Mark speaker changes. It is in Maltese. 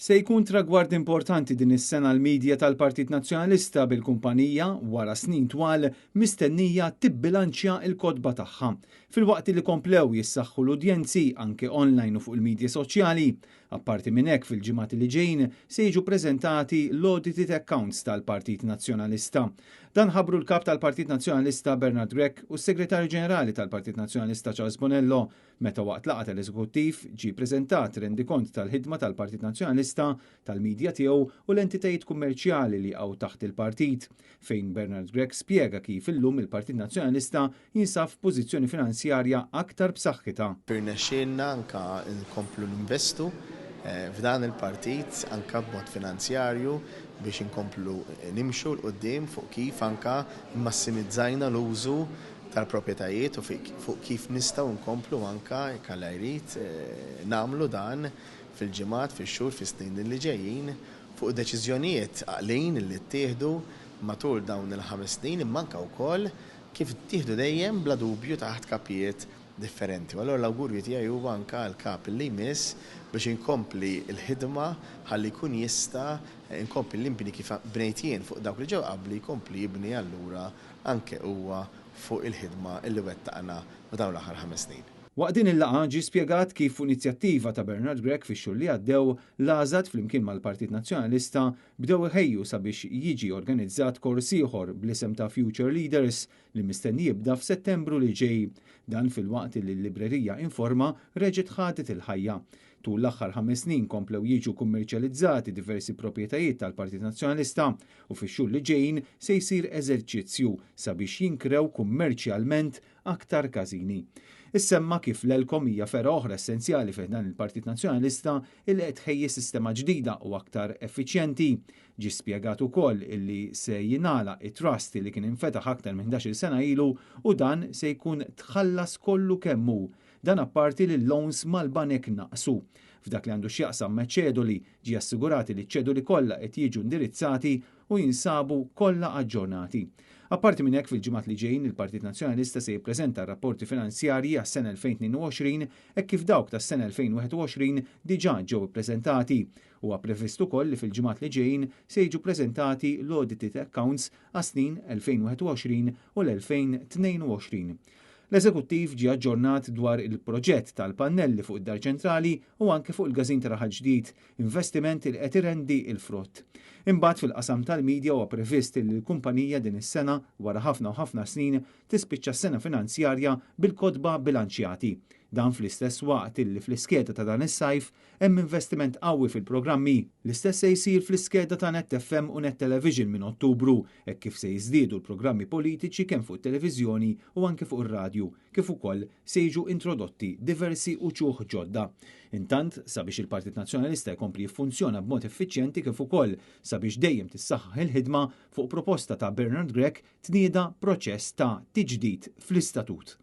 Speaker 1: Se jkun tragward importanti din is-sena għall-media tal-Partit Nazzjonalista bil-kumpanija, wara snin twal, mistennija tibbilanċja l-kotba tagħha. Filwaqt li komplew jissaħħu l-udjenzi anke online u fuq il-media soċjali. Apparti minn hekk fil-ġimgħat li ġejjin se jiġu preżentati l-audited accounts tal-Partit Nazzjonalista. Dan ħabbru l-Kap tal-Partit Nazzjonalista Bernard Grech u s-Segretarju Ġenerali tal-Partit Nazzjonalista Charles Bonello meta waqt laqgħa tal-Eżekuttiv ġie preżentat rendikont tal-ħidma tal-Partit Nazzjonalista, tal-media tiegħu u l-entitajiet kummerċjali li jaqgħu taħt il-partit, fejn Bernard Grech spjega kif illum il-Partit Nazzjonalista jinsab f'pożizzjoni finanzjarja aktar b'saħħitha.
Speaker 2: Irnexxielna anke nkomplu ninvestu f'dan il-partit anke b'mod finanzjarju biex inkomplu nimxu 'l quddiem fuq kif anke mmassimizzajna l-użu tal-proprjetajiet u fuq kif nistgħu nkomplu anke, jekk Alla jrid, nagħmlu dan fil-ġimgħat, fix-xhur, fis-snin li ġejjin fuq deċiżjonijiet għaqlin li ttieħdu matul dawn il-ħames snin imma anke wkoll kif ttieħdu dejjem bla dubju taħt kapijiet differenti. U allura l-awgurju tiegħi huwa anke għall-Kap li jmiss biex inkompli l-ħidma ħalli jkun jista' nkompli nibni kif bnejt jien fuq dawk li ġew qabli jkompli jibni allura anke huwa fuq il-ħidma li wettaqna f'dawn l-aħħar ħames snin.
Speaker 1: Waqt din il-laqgħa ġie spjegat kif fuq inizjattiva ta' Bernard Grech fix-xhur li għaddew, l-AŻAD flimkien mal-Partit Nazzjonalista bdew iħejju sabiex jiġi organizzat kors ieħor bl-isem ta' Future Leaders li mistenni jibda f'Settembru li ġej. Dan filwaqt li l-librerija Informa reġgħet ħadet il-ħajja. Tul l-aħħar ħames snin komplew jiġu kummerċjalizzati diversi proprjetajiet tal-Partit Nazzjonalista u fix-xhur li ġejjin se jsir eżerċizzju sabiex jinkrew kummerċjalment aktar każini. Issemma kif l-ELCOM hija fergħa oħra essenzjali fi ħdan il-Partit Nazzjonalista illi qed tħejji sistema ġdida u aktar effiċjenti. Ġie spjegat ukoll illi se jingħalaq it-trust li kien infetaħ aktar minn 11-il sena ilu u dan se jkun tħallas kollu kemm hu. Dan apparti li l-loans mal-banek naqsu. F'dak li għandu x'jaqsam ma' ċedoli, ġie assigurat li ċ-ċedoli kollha qed jiġu indirizzati u jinsabu kollha aġġornati. Apparti minn hekk fil-ġimgħat li ġejjin il-Partit Nazzjonalista se jippreżenta r-rapporti finanzjarji għas-sena 2022 hekk kif dawk tas-sena 2021 diġà ġew ippreżentati. Huwa previst ukoll li fil-ġimgħat li ġejjin se jiġu ppreżentati l-audited accounts għas-snin 2021 u l-2022. L-Eżekuttiv ġie aġġornat dwar il-proġett tal-pannelli fuq id-Dar Ċentrali u anke fuq il-Każin ta' Raħal Ġdid, investiment li qed irendi l-frott. Imbagħad fil-qasam tal-media huwa previst li l-kumpanija din is-sena, wara ħafna u ħafna snin, tispiċċa s-sena finanzjarja bil-kotba bilanċjati. Dan fl-istess waqt illi fl-iskeda ta' dan is-sajf hemm investiment qawwi fil-programmi. L-istess se jsir fl-iskeda ta' Net FM u Net Television minn Ottubru, hekk kif se jiżdiedu l-programmi politiċi kemm fuq it-televiżjoni u anke fuq ir-radju, kif ukoll se jiġu introdotti diversi uċuħ ġodda. Intant, sabiex il-Partit Nazzjonalista jkompli jiffunzjona b'mod effiċjenti kif ukoll sabiex dejjem tissaħħaħ il-ħidma, fuq proposta ta' Bernard Grech tnieda proċess ta' tiġdid fl-istatut.